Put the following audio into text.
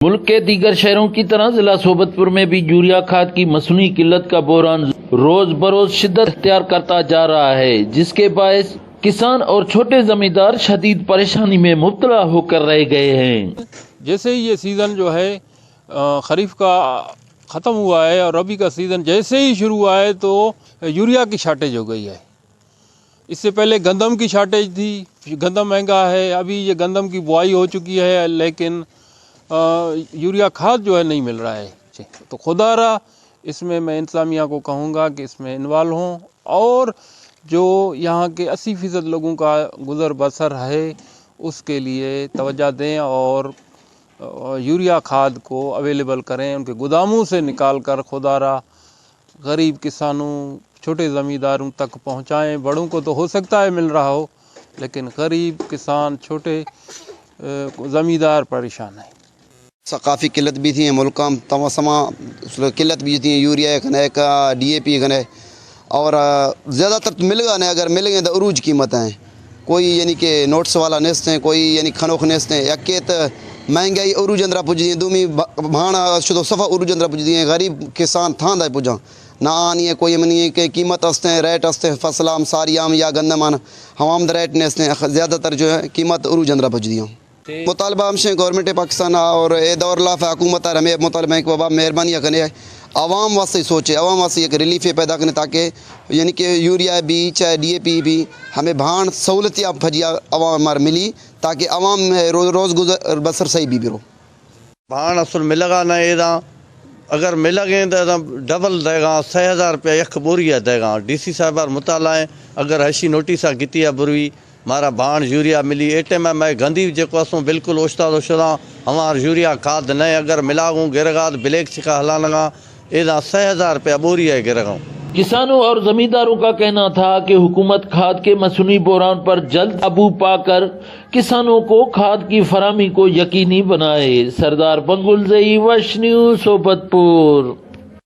ملک کے دیگر شہروں کی طرح ضلع صحبت پور میں بھی یوریا کھاد کی مصنوعی قلت کا بحران روز بروز شدت اختیار کرتا جا رہا ہے، جس کے باعث کسان اور چھوٹے زمیندار شدید پریشانی میں مبتلا ہو کر رہ گئے ہیں۔ جیسے ہی یہ سیزن جو ہے، آ، خریف کا ختم ہوا ہے اور ربی کا سیزن جیسے ہی شروع ہوا ہے تو یوریا کی شارٹیج ہو گئی ہے۔ اس سے پہلے گندم کی شارٹیج تھی، گندم مہنگا ہے، ابھی یہ گندم کی بوائی ہو چکی ہے، لیکن، آ، یوریا کھاد جو ہے نہیں مل رہا ہے۔ تو خدا را اس میں میں انتظامیہ کو کہوں گا کہ اس میں انوالو ہوں اور جو یہاں کے اسی فیصد لوگوں کا گزر بسر ہے، اس کے لیے توجہ دیں اور، آ، یوریا کھاد کو اویلیبل کریں، ان کے گوداموں سے نکال کر خدا را غریب کسانوں، چھوٹے زمینداروں تک پہنچائیں۔ بڑوں کو تو ہو سکتا ہے مل رہا ہو، لیکن غریب کسان، چھوٹے، آ، زمیندار پریشان ہیں۔ سا کافی قلت بیتگیں ملکاں، تمام سما قلت بیتگیں، یوریا کنے کا، ڈی اے پی کنے، اور، آ، زیادہ تر تو ملگا نے، اگر ملگیں تو عروج قیمت ہیں، کوئی یعنی کہ نوٹس والا نیست ہیں، کوئی یعنی کھنوک نیست ہیں، یکے تو مہنگائی عروج اندرا پجدی ہیں، دومی بھانا شدو صفا عروج اندرا پجدی ہیں، غریب کسان تھاں دے پجاں، نہ آنی ہے کوئی منی ہے کہ قیمت است ہیں، ریٹ است ہیں، فصل ہم ساری ہم یا گندم آن ہم ہم ریٹ نیست ہیں، زیادہ تر جو ہے قیمت عروج اندرا پجدی ہیں۔ مطالبہ ہمشیں گورنمنٹ پاکستان اور اے دور لاف حکومت آر ہمیں مطالبہ ہیں کہ بابا مہربانی کنے، عوام واسطے سوچے، عوام واسطے ایک ریلیف پیدا کنے تاکہ یعنی کہ یوریا بھی چاہے ڈی اے پی بھی ہمیں بھان سہولتیاں پھجیا عوام مار ملی تاکہ عوام روز، روز گزر بسر صحیح بھی برو۔ بھان اصل ملگا نہ ایداں، اگر ملگیں تو ایداں ڈبل دیگاں، سہ ہزار روپیہ یک بوری ہے دیگاں۔ ڈی سی صاحب آر مطالعہ ہیں، اگر ہشی نوٹیس آ گتی ہے بروی، مارا بھان یوریا ملی۔ اے ٹائم میں گندی جیکو اسوں بالکل اوشتاد اوشتاں، ہمار یوریا کھاد نئے، اگر ملاگوں گرگاد بلیک چکا ہلانگاں، ایداں سہ ہزار روپیہ بوری ہے گرگاں۔ کسانوں اور زمینداروں کا کہنا تھا کہ حکومت کھاد کے مصنوعی بحران پر جلد قابو پا کر کسانوں کو کھاد کی فراہمی کو یقینی بنائے۔ سردار بنگل زئی، وش نیوز، صحبت پور۔